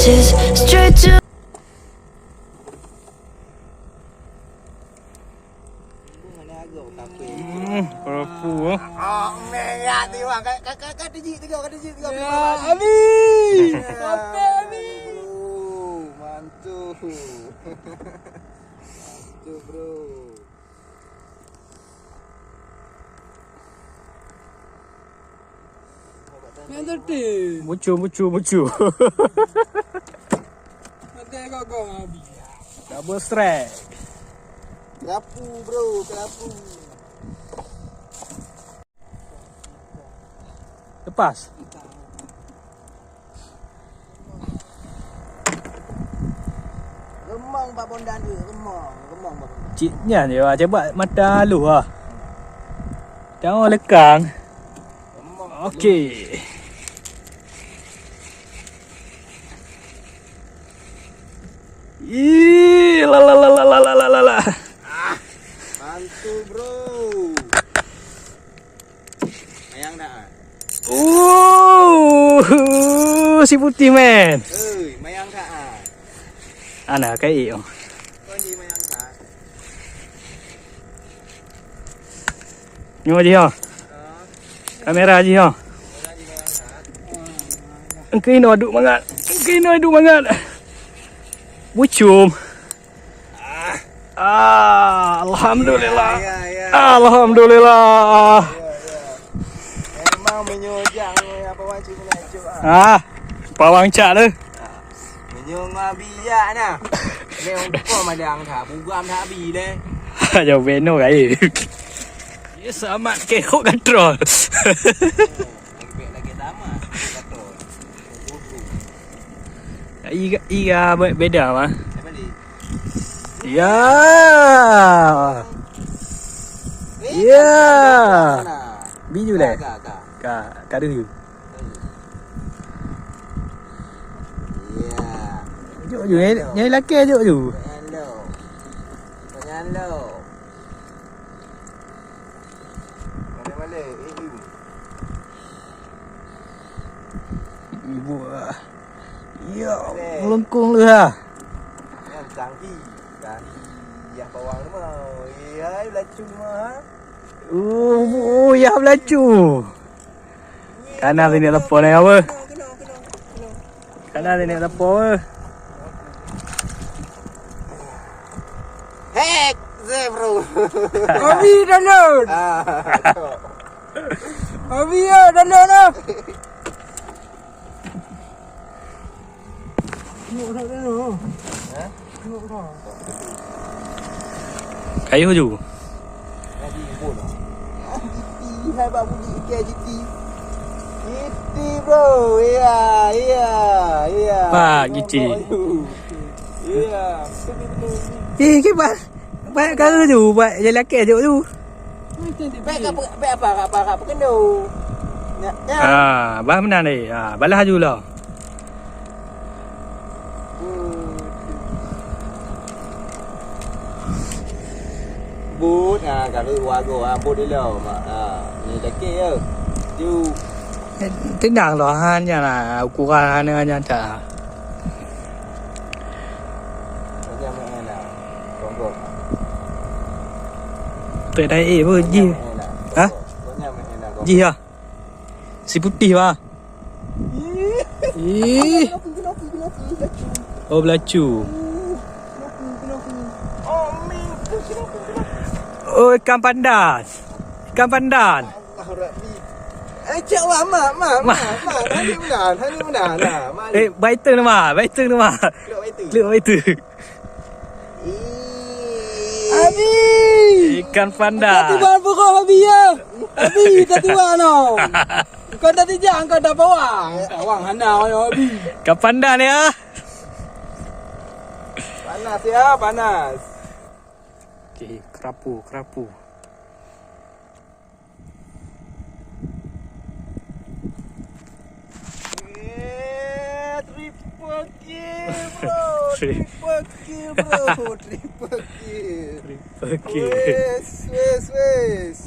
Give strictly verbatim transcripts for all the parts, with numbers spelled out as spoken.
Straight to. Hmm, kerapu, eh. Ah, merah tu, Bang. Ka, ka, ka, ka tejik tiga, ka tejik tiga. Ya, Abi. Kopi, Abi. Oh, mantul. Mantul, bro. Yang tertib. Mucu, mucu, mucu. Ada gogong habis. Double strike. Kerapu, bro, kerapu. Lepas. Remong bak bondan tu, remong, remong bak bondan. Cik nyan je, wah, coba mata lu, ah. Tengok lekang. Remong. Okey. Ih, la, la, la. Ah, mantul, bro. Mayang dah, ah. Uh, si putih, men. Oi, mayang dah, ah. Ana, kai, oh. Kau ni mayang dah. Nyoe jih, oh. Kamera jih, oh. Engke inoe duek mangat. Engke inoe duek mangat. Bucum. Ah, alhamdulillah. Ya, ya, ya. Alhamdulillah. Ya, ya. Memang meunyoe jak ngon apa macam ni, cuk, ah. Ah, pawang cak tu. Ah, meunyoe ngon abi jak nah. Ni umpama madang dah, bugam dah abi leh. Jauh beno kai. Ya, selamat ke kok gatrol. Lagi baik lagi tamat. Gatrol. Iga, iga be-, beda mah. Ya. Ya. Biju leh. Ka, ka, ka dulu. Ya. Jok ju, nyai, nyai lakèe jok ju. Nyan lo. Nyan lo. Mana-mana, eh, you. Ibu, ah. Ya, melengkung lu, ha. Nyan tangki. Tangki, ya, bawang tu mah. Ya, belacu mah, ha. Oh, oh, ya, belacu. Kana sini telepon ni apa? Kana sini telepon. Hack, Zebro. Kopi dalam. Ah, cok. Abi, ya, dalam lah. Tengok dah, dah, dah. Ha? Tengok dah. Kayu ju. Lagi pun. G T, hai bak bunyi ikan G T. G T, bro. Ya, ya, ya. Pak, G T. Ya. Eh, kiban. Baik kara tu, buat jalan kaki tu. Baik apa, baik apa, apa, apa kena. Ya, ya. Ah, bah meunan deh. Ah, balah aju lah. But, ah, kalau wago, ah, but dulu, mak. Ah, ni sakit ya. Tu. Tendang lah, hanya lah ukuran hanya hanya tak. Tak ada eh, apa, jih. Ha? Jih ya. Si putih bah. Ih. Oh, belacu. Oh, ikan pandan. Ikan pandan. Eh, cak wah, mak, mak, mak, mak. Tadi benar, tadi benar. Nah, mak. Eh, baiteng nama, baiteng nama. Klik baiteng. Klik baiteng. Abi! Ikan panda. Tiba burung Abi ya. Abi, tak tiba no. Kau tadi jak, kau dah bawang. Bawang hana ya, Abi. Ikan panda ni ah. Panas ya, panas. Okey, kerapu, kerapu. Eh, triple kill, bro. Tri- Triple kill, bro. Triple kill. Triple kill. Wes, wes, wes.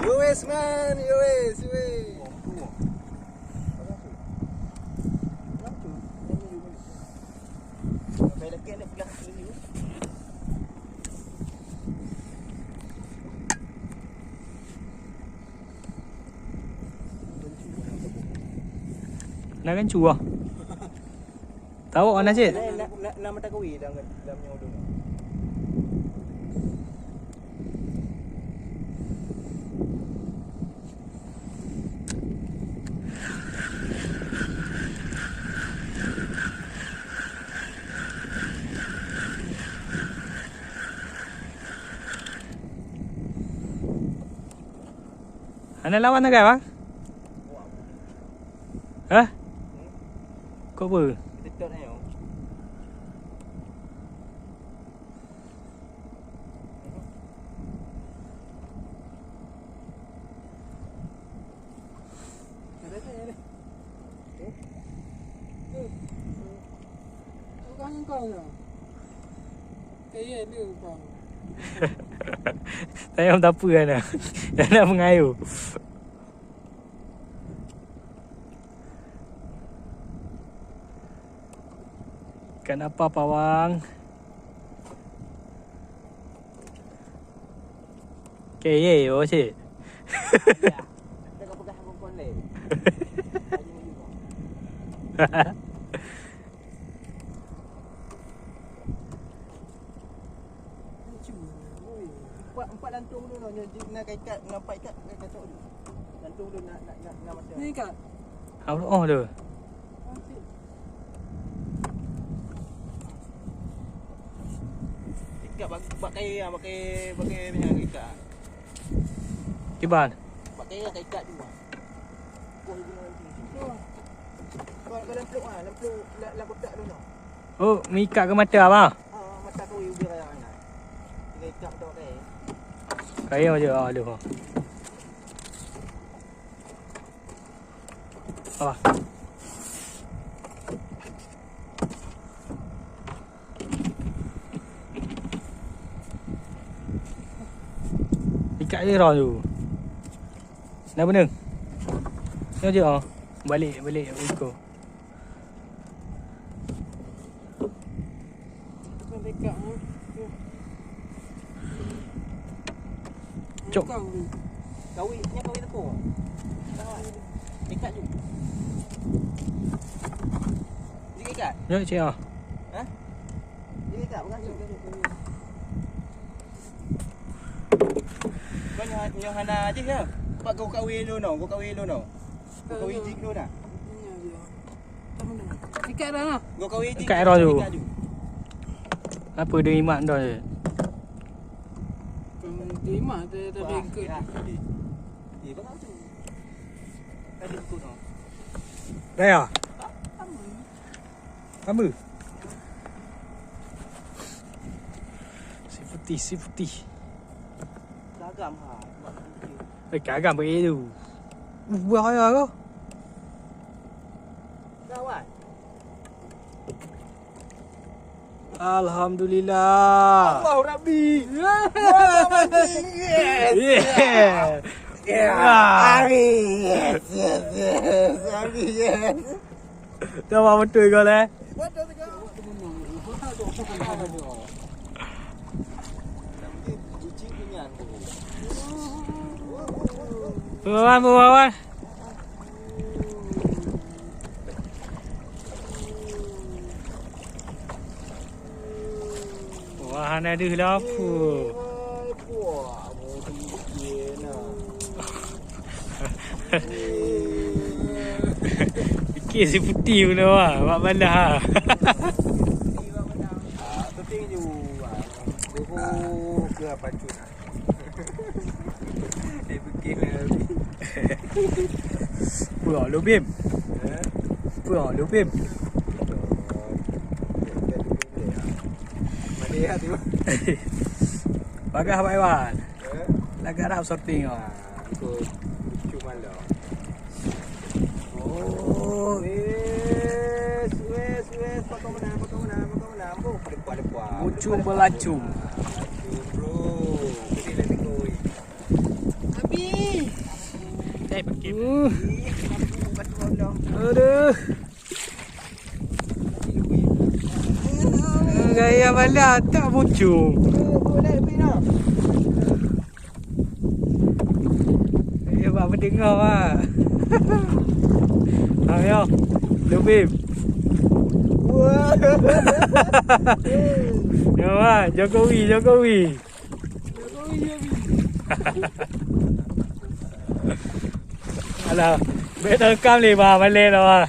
Yo wes, man. Yo wes, yo wes. Kenapa? Kenapa? Na kan cuah. Tawak na cit. Na, na, na, na mata kawi dalam, dalam nyoe dulu. Hana lawan sagai, bang? Hah? Kok apa? Tayong tapeue na. Dah nak mengayuh. Kenapa, pawang? Okey, ye, oh, cik. Empat, empat lantung tu, nyoe na ikat, nampak ikat, kacok tu. Lantung tu nak, nak, nak, nak macam. Ni ikat. Oh, tu. Ikat bak, bak kayèe, bak kayèe, bak kayèe minyak ikat. Kiban. Bak kayèe ka ikat tu. Kau guna nanti. Kau, kau lam peluk ah, lam peluk, lam, lam kotak tu noh. Oh, meuikat keu mata, bah? Ha, mata kau ubi raya kan. Tinggal ikat mata kau. Kayèe je, ah, aduh. Apa? Ikat je roh tu. Dah beuna. Nyoe je, oh. Balik, balik, ikut. Cok. Kawi, nya kawi tepung. Dekat je. Jadi ikat? Nyoe cik ah. Ha? Jadi ikat, bukan tu. Kau nyoh, nyoh hana aja ya. Pak kau kawi lu no, kau kawi lu no. Kau kawi jik lu dah. Ikat dah lah. Ikat dah tu. Apa dia imat dah je? Imat dia dah bengkot. Dah ya? Sama. Si putih, si putih. Gagam ha. Eh, gagam bagi tu. Uh, bahaya ke? Gawat. Alhamdulillah. Allahu Rabbi. Yes. Yeah. Yeah. Yes, yes, yes. Yes. Dah betul kau leh. Buruan, buruan. Wah, hana deuh lapor. Pikir si putih pun awak, awak balah. Ah, tu ting ju. Ah, tu ke apa tu? Peurak lu bim. Peurak lu bim. Bagah Pak Iwan. Lagak dah sorting ah. Aku lucu malam. Oh. Wes, wes, wes. Pakau menang, pakau menang, pakau menang. Boh, depan, depan. Mucung belacung. Bro. Ini dah tengok. Habis. Eh, pakai. Uh. Aduh. Gaya bala tak mucung. Eh, bak pendengar, Mak. Ayo. Lubim. Wah. Nyoe, Jokowi, Jokowi. Jokowi, Jokowi. Alah, bèk teurekam lé, bah, malèe dah, bah.